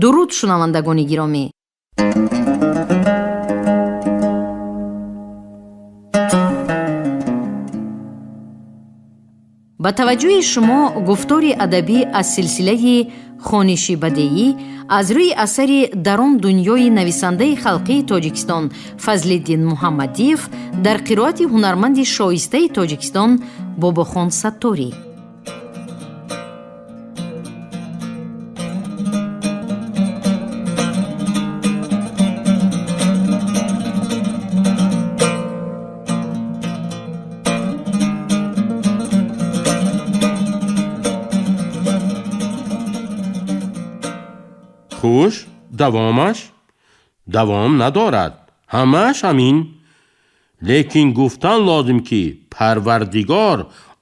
Дуруд, шунавандагони гиромӣ. Ба таваҷҷӯҳи шумо гуфтори адабӣ аз силсилаи хониши бадеӣ аз рӯи асари «Дар он дунёи» нависандаи халқии Тоҷикистон Фазлиддин Муҳаммадиев дар қироати ҳунарманди шоистаи Тоҷикистон Бобохон Сатторӣ. Хуш, давомаш давом надорад, ҳамааш ҳамин. Лекин гуфтан лозим, ки Парвардигор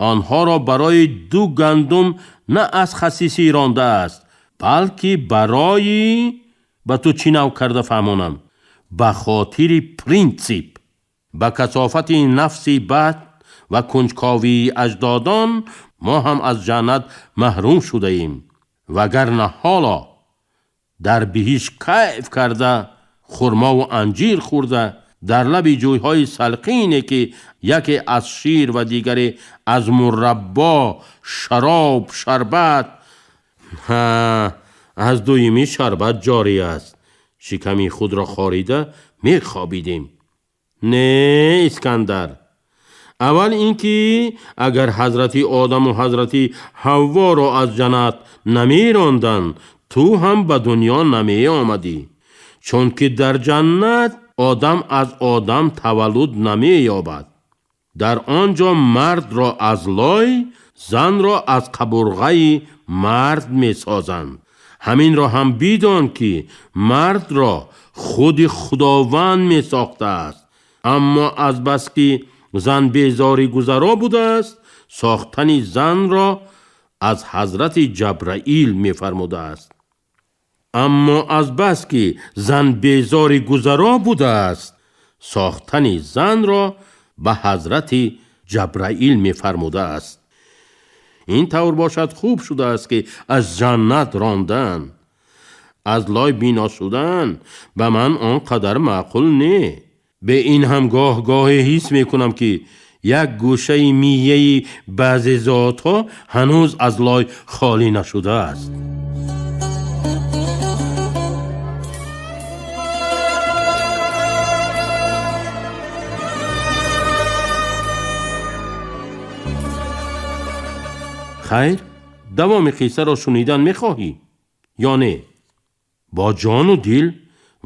онҳоро барои ду гандум на аз хасисӣ рондааст, балки барои, ба ту чӣ нав карда фаҳмонам, ба хотири принсип, ба касофати нафси бад ва кунҷковии аҷдодон мо ҳам аз ҷаннат маҳрум шудаем. Вагарна ҳоло дар биҳишт кайф карда, хурмову анҷир хӯрда, дар лаби ҷӯйҳои салқине, ки яке аз шир ва дигаре аз мураббо, шароб, шарбат, аз дуюмӣ шарбат ҷорӣ аст, шиками худро хорида мехобидем. Не, Искандар, аввал ин ки агар ҳазрати Одаму ҳазрати Ҳавворо аз ҷаннат намеронданд, ту ҳам ба дунё намеомадӣ, чунки дар ҷаннат одам аз одам таваллуд намеёбад. Дар он ҷо мардро аз лой, занро аз қабурғаи мард месозанд. Ҳаминро ҳам бидон, ки мардро худи Худованд месохтааст, аммо азбаски зан безори гузаро будааст, сохтани занро аз ҳазрати Ҷабраил мефармудааст. Аммо азбаски зан безори гузаро будааст, сохтани занро ба ҳазрати Ҷабраил мефармудааст. Ин тавр бошад, хуб шудааст, ки аз ҷаннат рондан, аз лой бино шудан ба ман он қадар маъқул не. Бе ин ҳам гоҳ-гоҳе ҳис мекунам, ки як гӯшаи мияи баъзе зотҳо ҳанӯз аз лой холӣ нашудааст. Хайр, давоми қиссаро шунидан мехоҳӣ ё не? Бо ҷону дил.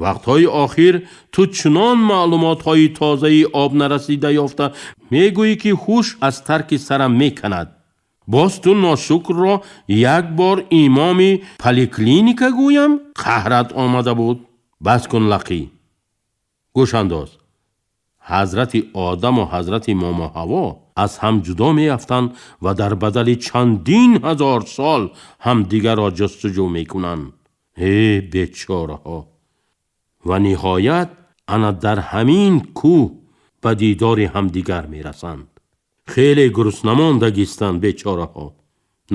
Вақтҳои охир ту чунон маълумотҳои тозаи об нарасида ёфта мегӯӣ, ки ҳуш аз тарки сарам меканад. Боз ту ношукрро як бор имоми поликлиника гӯям, қаҳрат омада буд. Бас кун, лақӣ, гӯш андоз. Ҳазрати Одаму ҳазрати Момо Ҳаво аз ҳам ҷудо меафтанд ва дар бадали чандин ҳазор сол ҳамдигарро ҷустуҷӯ мекунанд. Э, бечораҳо! Ва ниҳоят ана дар ҳамин кӯҳ ба дидори ҳамдигар мерасанд. Хеле гуруснамондагистанд бечораҳо.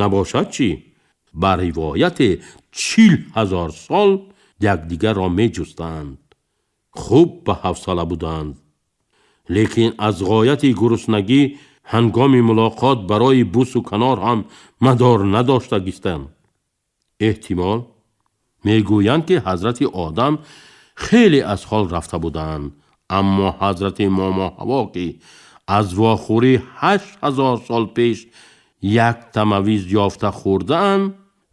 Набошад чӣ? Ба ривояте 40 000 сол якдигарро меҷустанд. Хуб ба ҳавсала буданд, лекин аз ғояти гуруснагӣ ҳангоми мулоқот барои бусу канор ҳам мадор надоштагистанд. Эҳтимол, мегӯянд, ки ҳазрати Одам хеле аз ҳол рафта буданд, аммо ҳазрати Момо Ҳаво, ки аз вохӯрӣ 8000 сол пеш як тамавиз ёфта хӯрдаанд,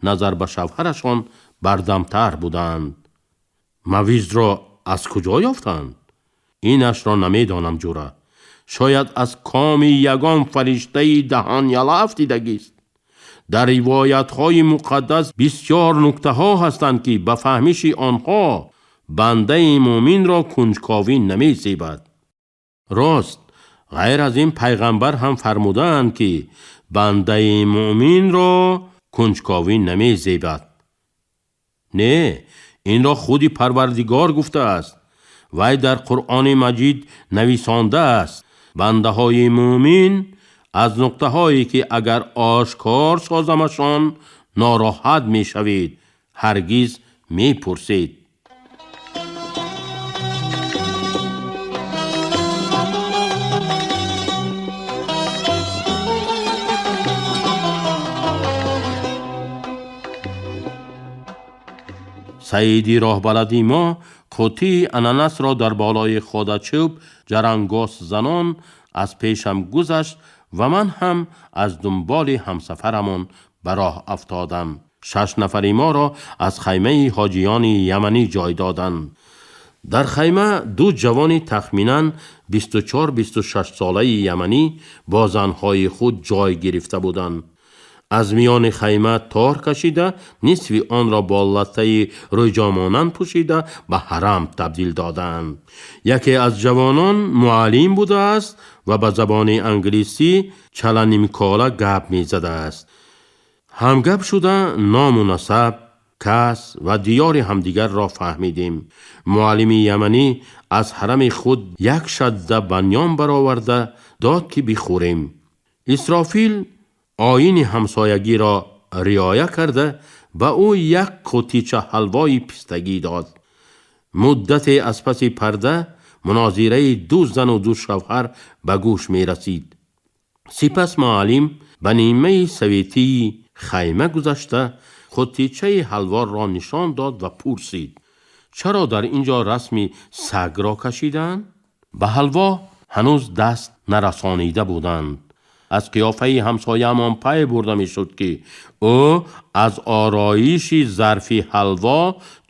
назар ба шавҳарашон бардамтар буданд. Мавизро аз куҷо ёфтанд, инашро намедонам, ҷура. Шояд аз коми ягон фариштаи даҳон яла афтидагист. Дар ривоятҳои муқаддас бисёр нуктаҳо ҳастанд, ки ба фаҳмиши онҳо бандаи мӯминро кунҷковӣ намезебад. Рост, ғайр аз ин пайғамбар ҳам фармудаанд, ки бандаи мӯминро кунҷковӣ намезебад. Не, инро худи Парвардигор гуфтааст. Вай дар Қуръони Маҷид нависондааст: бандаҳои мӯмин аз нуқтаҳое, ки агар ошкор созамашон, нороҳат мешавед, ҳаргиз мепурсид. Саиди роҳбалади мо қуттии ананасро дар болои ходачӯб ҷарангос занон аз пешам гузашт ва ман ҳам аз дунболи ҳамсафарамон ба роҳ афтодам. 6 нафари моро аз хаймаи ҳоҷиёни яманӣ ҷой доданд. Дар хайма ду ҷавони тахминан 24-26 солаи яманӣ бо занҳои худ ҷой гирифта буданд. Аз миёни хайма тор кашида, нисфи онро бо латтаи рӯйҷомонанд пӯшида ба ҳарам табдил доданд. Яке аз ҷавонон муаллим будааст ва ба забони англисӣ чаланимкола гап мезадааст. Ҳамгап шуда ному насаб, кас ва диёри ҳамдигарро фаҳмидем. Муаллими яманӣ аз ҳарами худ як шадда банён бароварда дод, ки бихӯрем. Исрофил оини ҳамсоягиро риоя карда ба ӯ як қуттича ҳалвои пистагӣ дод. Муддате аз паси парда мунозираи ду зану ду шавҳар ба гӯш мерасид. Сипас муаллим ба нимаи советии хайма гузашта қуттичаи ҳалворро нишон дод ва пурсид: чаро дар ин ҷо расми сагро кашиданд? Ба ҳалво ҳанӯз даст нарасонида буданд. Аз қиёфаи ҳамсояамон пай бурда мешуд, ки ӯ аз ороиши зарфи ҳалво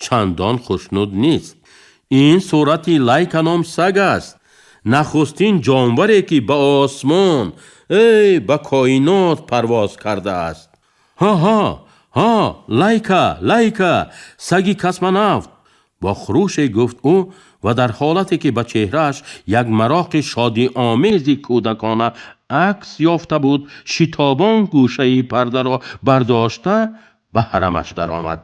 чандон хушнуд нест. Ин сурати Лайка ном саг аст, нахустин ҷонваре, ки ба осмон, эй ба коинот парвоз кардааст. Ҳа ҳа ҳа, Лайка, Лайка, саги космонавт! Бо хуруше гуфт ӯ ва дар ҳолате ки ба чеҳрааш як мароқи шодиомези кӯдакона акс ёфта буд, шитобон гӯшаи пардаро бардошта ба ҳарамаш даромад.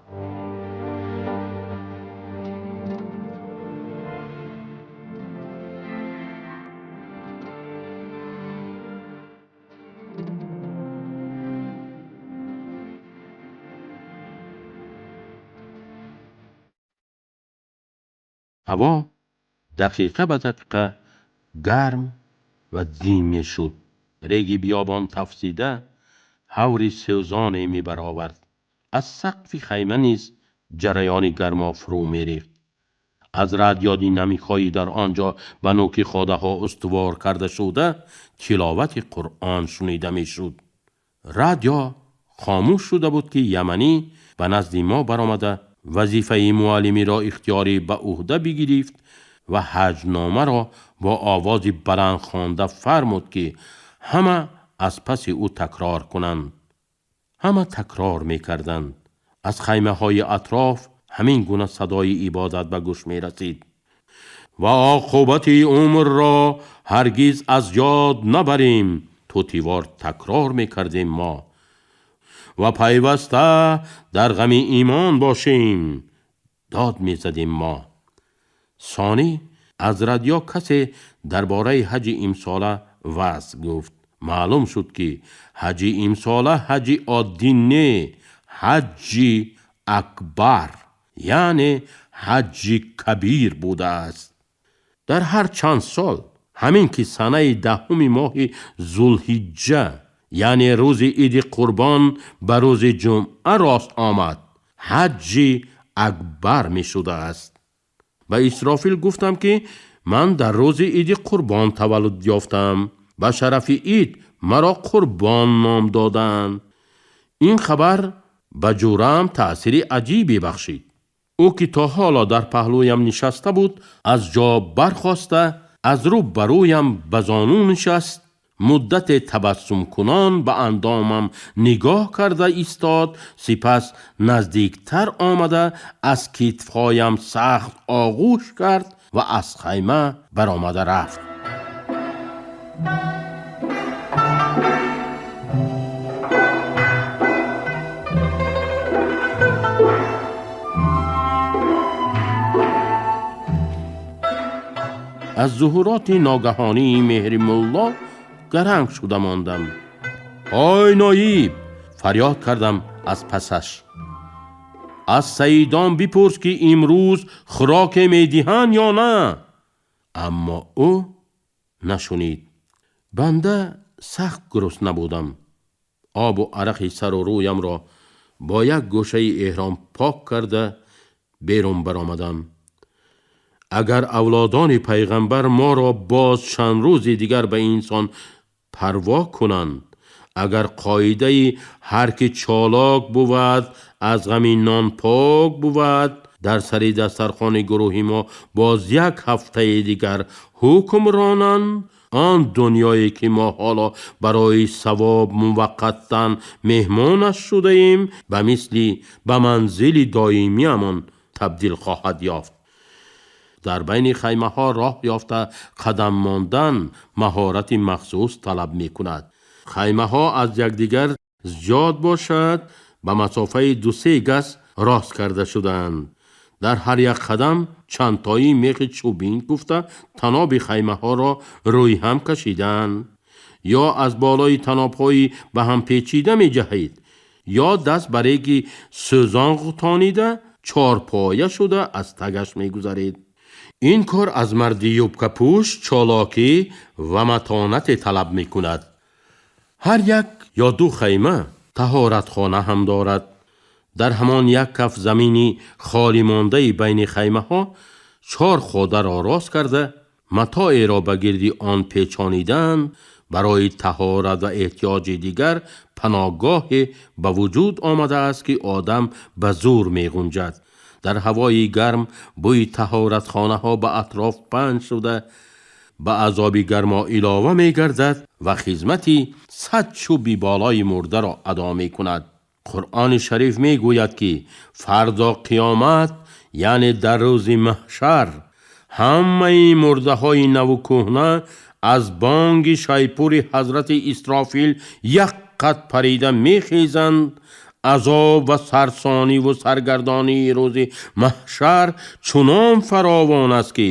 Ҳаво дақиқа ба дақиқа гарм ва дим мешуд. Реги биёбон тафсида ҳаври сӯзоне мебаровард. Аз сақфи хайма низ ҷараёни гармо фурӯ мерехт. Аз радиои намихои дар он ҷо ба нӯки ходаҳо устувор карда шуда тиловати Қуръон шунида мешуд. Радио хомӯш шуда буд, ки яманӣ ба назди мо баромада вазифаи муаллимиро ихтиёрӣ ба ӯҳда бигирифт ва ҳаҷномаро бо овози баланд хонда фармуд, ки ҳама аз паси ӯ такрор кунанд. Ҳама такрор мекарданд. Аз хаймаҳои атроф ҳамин гуна садои ибодат ба гӯш мерасид. Ва оқубати умрро ҳаргиз аз ёд набарем, тутивор такрор мекардем мо. Ва пайваста дар ғами имон бошем, дод мезадем мо. Сонӣ аз радио касе дар бораи ҳаҷи имсола ваъз гуфт. Маълум шуд, ки ҳаҷи имсола ҳаҷи оддӣ не, ҳаҷи акбар, яъне ҳаҷи кабир будааст. Дар ҳар чанд сол ҳамин ки санаи 10 моҳи Зулҳиҷҷа, яъне рӯзи иди қурбон ба рӯзи ҷумъа рост омад, ҳаҷи акбар мешудааст. Ба Исрофил гуфтам, ки ман дар рӯзи иди қурбон таваллуд ёфтам. Ба шарафи ид маро Қурбон ном доданд. Ин хабар ба ҷурам таъсири аҷибе бахшид. Ӯ ки то ҳоло дар паҳлӯям нишаста буд, аз ҷо бархоста, аз рӯ ба рӯям ба зону нишаст, муддате табассумкунон ба андомам нигоҳ карда истод, сипас наздиктар омада аз китфҳоям сахт оғӯш кард ва аз хайма баромада рафт. Аз зуҳуроти ногаҳонии меҳри мулло гаранг шуда мондам. Ой ноиб! Фарёд кардам аз пасаш. Аз саидон бипурс, ки имрӯз хӯроке медиҳанд ё на. Аммо ӯ нашунид. Банда сахт гурусна будам. Обу арақи сару рӯямро бо як гӯшаи эҳром пок карда берун баромадам. Агар авлодони пайғамбар моро боз чанд рӯзи дигар ба инсон парво кунанд, агар қоидаи ҳар ки чолок бувад, аз ғами нон пок бувад, дар сари дастархони гурӯҳи мо боз як ҳафтаи дигар ҳукм ронанд, он дунёе ки мо ҳоло барои савоб муваққаттан меҳмонаш шудаем, ба мисли ба манзили доимиамон табдил хоҳад ёфт. Дар байни хаймаҳо роҳ ёфта қадам мондан маҳорати махсус талаб мекунад. Хаймаҳо аз якдигар зиёд бошад, ба масофаи 2-3 газ рост карда шудаанд. Дар ҳар як қадам чандтои мехи чӯбин гуфта таноби хаймаҳоро рӯи ҳам кашидаанд. Ё аз болои танобҳои ба ҳам печида меҷаҳед, ё даст ба реги сӯзон ғутонида чорпоя шуда аз тагаш мегузаред. Ин кор аз марди юбкапӯш чолокӣ ва матонате талаб мекунад. Ҳар як ё ду хайма таҳоратхона ҳам дорад. Дар ҳамон як каф замини холӣ мондаи байни хаймаҳо 4 ходаро рост карда, матоеро ба гирди он печонидаанд. Барои таҳорат ва эҳтиёҷи дигар паноҳгоҳе ба вуҷуд омадааст, ки одам ба зур меғунҷад. Дар ҳавои гарм бӯи таҳоратхонаҳо ба атроф паҳн шуда, ба азоби гармо илова мегардад ва хизмати 100 чӯби болои мурдаро адо мекунад. Қуръони шариф мегӯяд, ки фардо қиёмат, яъне дар рӯзи маҳшар, ҳамаи мурдаҳои наву кӯҳна аз бонги шайпури ҳазрати Исрофил як қад парида мехезанд. Азоб ва сарсониву саргардонии рӯзи маҳшар чунон фаровон аст, ки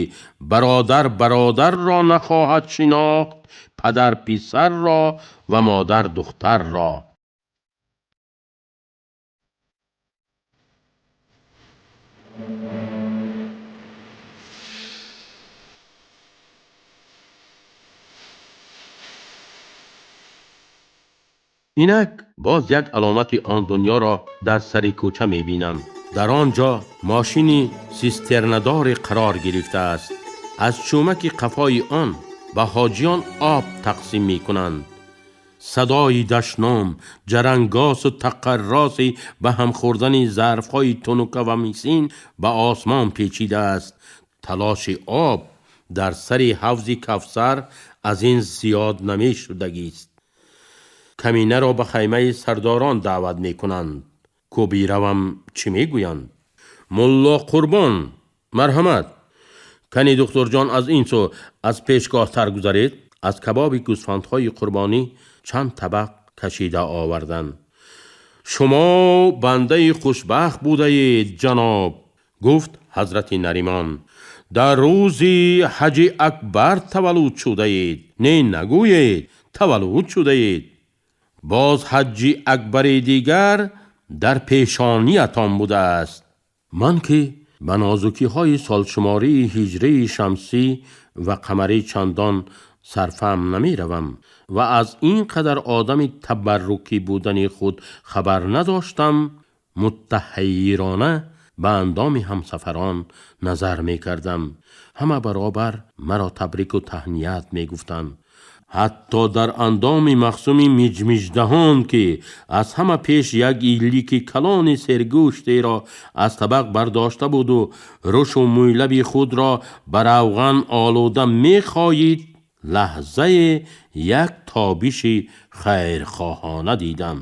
бародар бародарро нахоҳад шинохт, падар писарро ва модар духтарро. Инак боз як аломати он дунёро дар сари кӯча мебинам. Дар он ҷо мошини систернадоре қарор гирифтааст. Аз чӯмаки қафои он ба ҳоҷиён об тақсим мекунанд. Садои дашном, ҷарангосу тақарроси ба ҳам хӯрдани зарфҳои тунука ва мисин ба осмон печидааст. Талоши об дар сари ҳавзи Кавсар аз ин зиёд намешудагист. Каминаро ба хаймаи сардорон даъват мекунанд. Кӯбиравам чӣ мегӯянд? Мулло Қурбон, марҳамат. Кани духтурҷон, аз ин сӯ аз пешгоҳтар гузаред. Аз кабоби гӯсфандҳои қурбонӣ чанд табақ кашида оварданд. Шумо бандаи хушбахт будаед, ҷаноб, гуфт ҳазрати Наримон. Дар рӯзи ҳаҷи акбар таваллуд шудаед. Не, нагӯед, таваллуд шудаед. Боз ҳаҷи акбари дигар дар пешониятон будааст. Ман ки ба нозукиҳои солшумории ҳиҷрии шамсӣ ва қамарӣ чандон сарфаҳм намеравам ва аз ин қадар одами табаррукӣ будани худ хабар надоштам, муттаҳайирона ба андоми ҳамсафарон назар мекардам. Ҳама баробар маро табрику таҳният мегуфтанд. Ҳатто дар андоми махсуми миҷмиҷдаҳон, ки аз ҳама пеш як илики калони сергӯштеро аз табақ бардошта буду рушу мӯйлаби худро ба равған олуда мехоҳид, лаҳзае як тобиши хайрхоҳона дидам.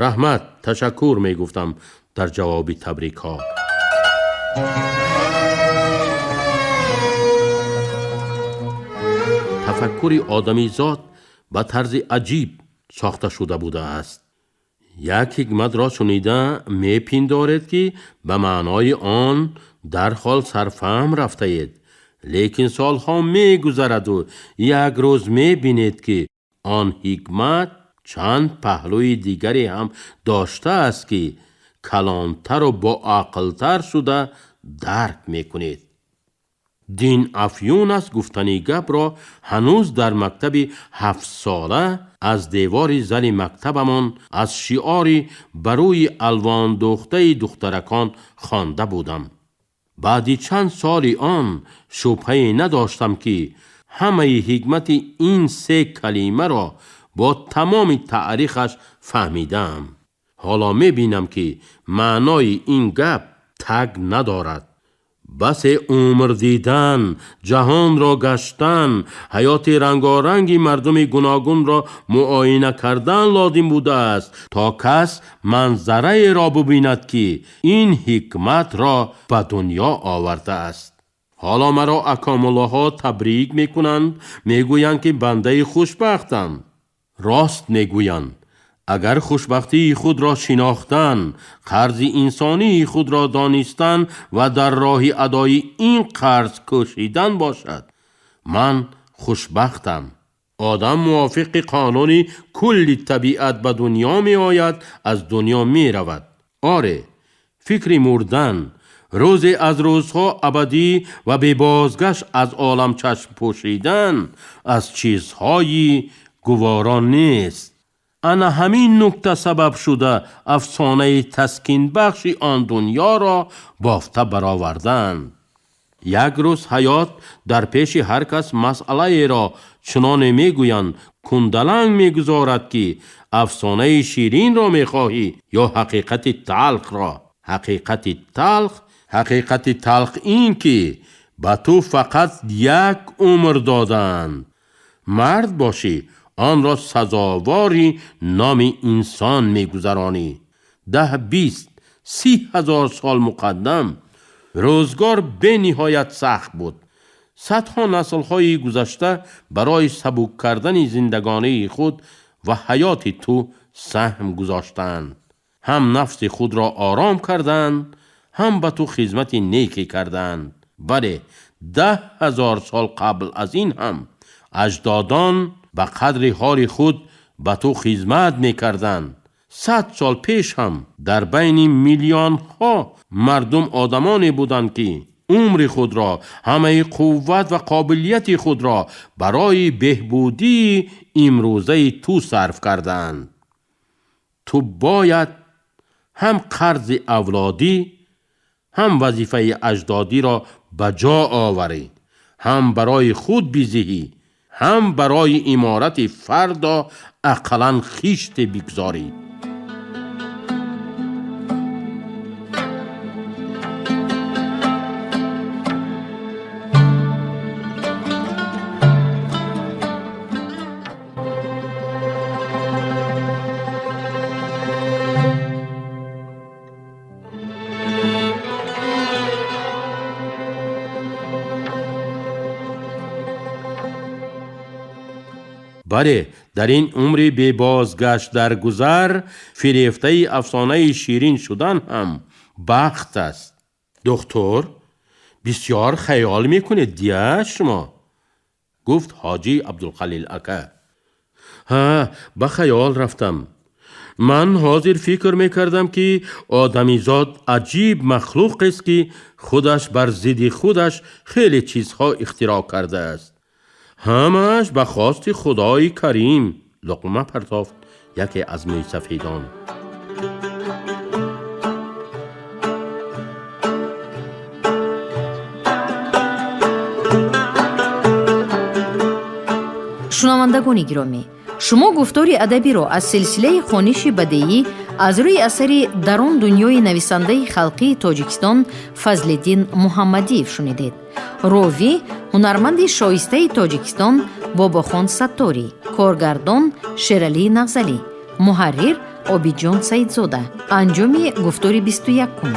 Раҳмат, ташаккур мегуфтам дар ҷавоби табрикҳо. Тафаккури одамизод ба тарзи аҷиб сохта шуда будааст. Як ҳикматро шунида мепиндоред, ки ба маънои он дарҳол сарфаҳм рафтаед, лекин солҳо мегузараду як рӯз мебинед, ки он ҳикмат чанд паҳлӯи дигаре ҳам доштааст, ки Калонтару боақлтар шуда дарк мекунед. Дин афюн аст гуфтани гапро ҳанӯз дар мактаби ҳафтсола аз девори зали мактабамон аз шиори ба рӯи алвондӯхтаи духтаракон хонда будам. Баъди чанд соли он шубҳае надоштам, ки ҳамаи ҳикмати ин се калимаро бо тамоми таърихаш фаҳмидаам. Ҳоло мебинам, ки маънои ин гап таг надорад. Басе умр дидан, ҷаҳонро гаштан, ҳаёти рангоранги мардуми гуногунро муоина кардан лозим будааст, то кас манзараеро бубинад, ки ин ҳикматро ба дунё овардааст. Ҳоло маро акомуллоҳо табрик мекунанд, мегӯянд, ки бандаи хушбахтам. Рост мегӯянд. Агар хушбахтии худро шинохтан, қарзи инсонии худро донистан ва дар роҳи адои ин қарз кӯшидан бошад, ман хушбахтам. Одам мувофиқи қонуни кулли табиат ба дунё меояд, аз дунё меравад. Оре, фикри мурдан, рӯзе аз рӯзҳо абадӣ ва бебозгашт аз олам чашм пӯшидан аз чизҳои гуворо нест. Ана ҳамин нукта сабаб шуда афсонаи таскинбахши он дунёро бофта бароварданд. Як рӯз ҳаёт дар пеши ҳар кас масъалаеро, чуноне мегӯянд, кундаланг мегузорад, ки афсонаи ширинро мехоҳӣ ё ҳақиқати талхро. Ҳақиқати талх, ҳақиқати талх ин ки ба ту фақат як умр доданд. Мард бошӣ, онро сазовори номи инсон мегузаронӣ. 10, 20, 30 ҳазор сол муқаддам рӯзгор бениҳоят сахт буд. Садҳо наслҳои гузашта барои сабук кардани зиндагонии худ ва ҳаёти ту саҳм гузоштанд. Ҳам нафси худро ором карданд, ҳам ба ту хизмати некӣ карданд. Бале, 10 ҳазор сол қабл аз ин ҳам аҷдодон ба қадри ҳоли худ ба ту хизмат мекарданд. 100 сол пеш ҳам дар байни миллионҳо мардум одамоне буданд, ки умри худро, ҳамаи қувват ва қобилияти худро барои беҳбудии имрӯзаи ту сарф карданд. Ту бояд ҳам қарзи авлодӣ, ҳам вазифаи аҷдодиро ба ҷо оварӣ, ҳам барои худ бизиҳӣ, ҳам барои иморати фардо ақаллан хиште бигзорӣ. Бале, дар ин умри бебозгашт дар гузар фирефтаи афсонаи ширин шудан ҳам бахт аст. Духтур, бисёр хаёл мекунед дия шумо, гуфт ҳоҷӣ Абдулхалил ака. Ҳа, ба хаёл рафтам. Ман ҳозир фикр мекардам, ки одамизод аҷиб махлуқест, ки худаш бар зидди худаш хеле чизҳо ихтироъ кардааст. Ҳамааш ба хости Худои Карим, луқма партофт яке аз мӯйсафедон. Шунавандагони гиромӣ, шумо гуфтори адабиро аз силсилаи хониши бадеӣ аз рӯи асари «Дар он дунёи» нависандаи халқии Тоҷикистон Фазлиддин Муҳаммадиев шунидед. Ровӣ ҳунарманди шоистаи Тоҷикистон Бобохон Сатторӣ, коргардон Шералӣ Нағзалӣ, муҳаррир Обидҷон Саидзода. Анҷоми гуфтори 21-ум.